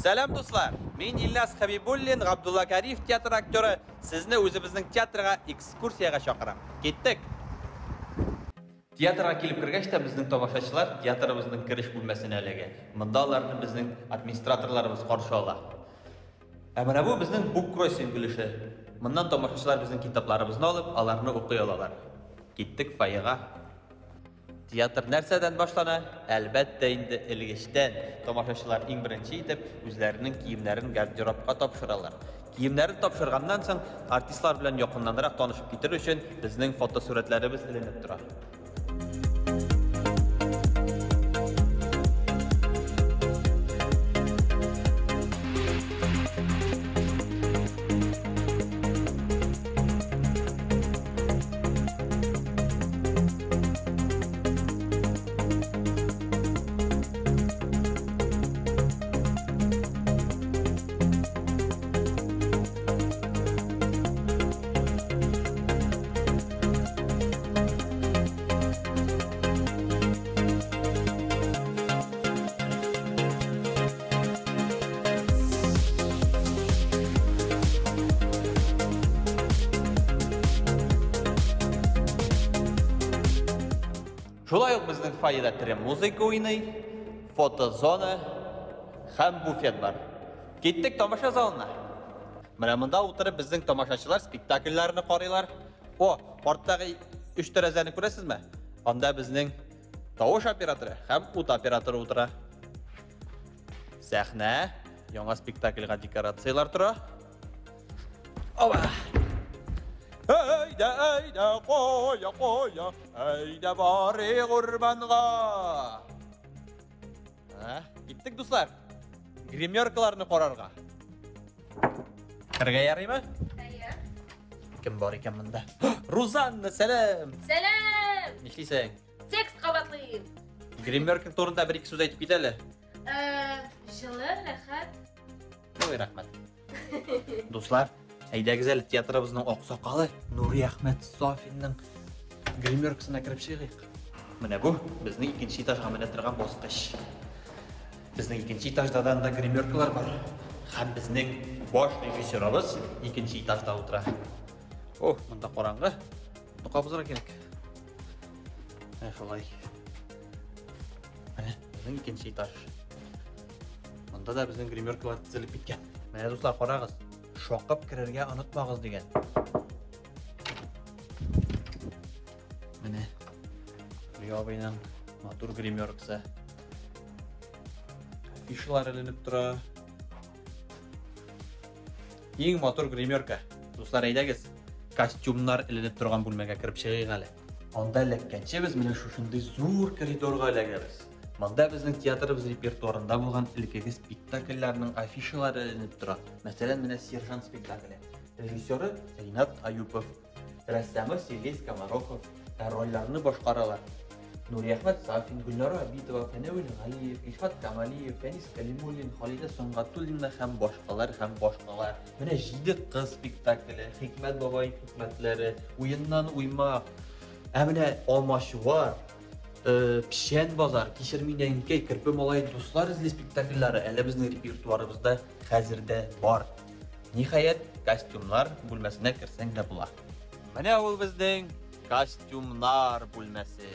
Сәлам, дуслар! Мин Илназ Хәбибуллин, Габдулла Кариев театры актеры. Сезне үзебезнең театрга экскурсиягә чакырам. Киттек! Театрга килеп кергәч тә безнең тамашачылар театрыбызның кереш бүлмәсенә эләгә. Монда аларны безнең администраторларыбыз каршы ала. Ә менә бу безнең буккроссинг өлеше. Моннан тамашачылар безнең китапларыбызны алып, аларны укый алалар. Киттек фойега. Театр нәрсәдән башлана? Әлбәттә инде, элгечтән. Тамашачылар иң беренче итеп үзләренең киемнәрен гардеробка тапшыралар. Киемнәрен тапшырганнан соң, артистлар белән якыннанрак танышып китер өчен безнең фотосурәтләребез эленеп тора. Шулай ук безнең фойеда тере музыка уйный, фотозона һәм буфет бар. Киттек тамаша залына. Менә монда утырып безнең тамашачылар спектакльләрне карыйлар. О, арттагы өч тәрәзәне күрәсезме? Анда безнең тавыш операторы һәм ут операторы утыра. Сәхнә, яңа спектакльгә декорацияләр тора. Оба! Әйдә, әйдә, кая, кая, әйдә барыйк урманга. Ә, киттек, дуслар. Гримеркаларны карарга. Керергә ярыймы? Әйе. Кем бар икән монда? Рузанна, сәлам! Сәлам! Нишлисең? Текст кабатлыйм. Гримерка турында бер-ике сүз әйтеп кит әле. Җылы, рәхәт. Ой, рәхмәт. Дуслар, әйдәгез әле театрыбызның аксакалы Нуриәхмәт Сафинның гримеркасына кереп чыгыйк. Менә бу безнең икенче этажга менә торган баскыч. Безнең икенче этажда да анда гримеркалар бар. Һәм безнең баш режиссерыбыз икенче этажда утыра. О, монда караңгы. Ну, кабызырга кирәк. Менә шулай. Менә безнең икенче этаж. Монда да безнең гримеркалар тезелеп киткән. Менә, дуслар, карагыз. Шакып керергә онытмагыз дигән. Менә Нури абыйның матур гримеркасы. Афишалар эленеп тора. Иң матур гримерка. Дуслар, әйдәгез, костюмнар эленеп торган бүлмәгә кереп чыгыйк әле. Анда эләккәнче без менә шушындый зур коридорга эләгәбез. Монда безнең театрыбыз репертуарында булган элеккеге спектакльләрнең афишалары эленеп тора. Мәсәлән, менә Сержант спектакле. Режиссеры Ринат Аюпов, рәссамы Сергей Скоморохов, ә рольләрне башкаралар Нуриәхмәт Сафин, Гөлнара Абитова, Фәнәвил Галиев, Илфат Камалиев, Фәнис Кәлимуллин, Халидә Сөнгатуллина һәм башкалар һәм башкалар. Менә Җиде кыз спектакле, Хикмәт бабай хикмәтләре, Уеннан уймак. Ә менә Алмачуар, Печән базар, Кичер мине әнкәй, Керпе малай, Дуслар эзли спектакльләре әле безнең репертуарыбызда хәзер дә бар. Ниһаять, костюмнар бүлмәсенә керсәң дә була. Менә ул безнең костюмнар бүлмәсе.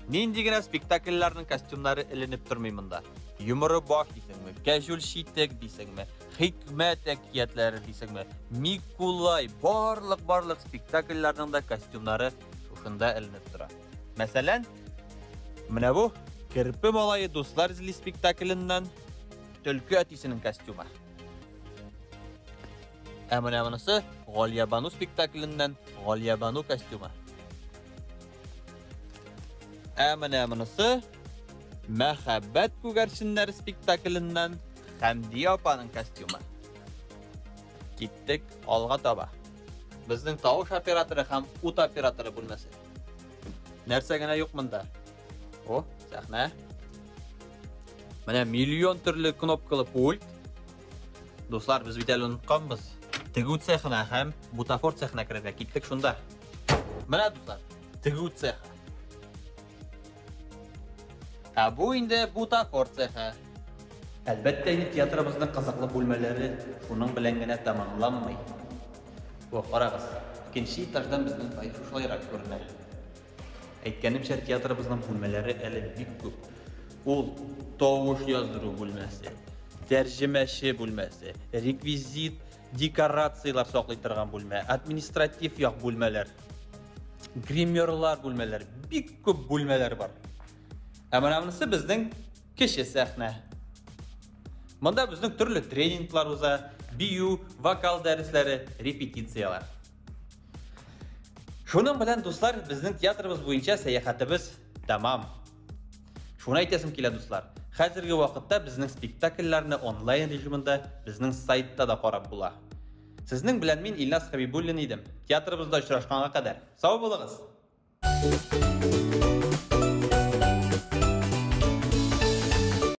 Нинди генә спектакльләрнең костюмнары эленеп тормый монда. Йомры баш дисеңме, кәҗүл читек дисеңме, хикмәт әкиятләре дисеңме, Микулай, барлык-барлык спектакльләрнең дә костюмнары шушында эленеп тора. Мәсәлән, менә бу Керпе малае дуслар эзли спектакленнән Төлке әтисенең костюмы. Ә менә монысы Галиябану спектакленнән Галиябану костюмы. Ә менә монысы Мәхәббәт күгәрченнәре спектакленнән Хәмдия апаның костюмы. Киттек алга таба. Безнең тавыш операторы һәм ут операторы бүлмәсе. Нәрсә генә юк монда. О, сәхнә. Менә миллион төрле кнопкалы пульт. Дуслар, без бит әле онытканбыз. Тегү цехына һәм бутафор цехына керергә киттек шунда. Менә, дуслар, тегү цехы. Ә бу инде бутафор цехы. Әлбәттә инде театрыбызның кызыклы бүлмәләре шуның белән генә тәмамланмый. Во, карагыз, икенче этаждан безнең фойе шушылайрак күренә. Әйткәнемчә, театрыбызның бүлмәләре әле бик күп. Ул тавыш яздыру бүлмәсе, тәрҗемәче бүлмәсе, реквизит, декорацияләр саклый торган бүлмә, административ як бүлмәләр, гримерлар бүлмәләр, бик күп бүлмәләр бар. Ә менә монысы безнең кече сәхнә. Монда безнең төрле тренинглар уза, бию, вокал дәресләре, репетицияләр. Шуның белән, дуслар, безнең театрыбыз буенча сәяхәтебез тәмам. Шуны әйтәсем килә, дуслар. Хәзерге вакытта безнең спектакльләрне онлайн режимында безнең сайтта да карап була. Сезнең белән мин Илназ Хәбибуллин идем. Театрыбызда очрашканга кадәр. Сау булыгыз!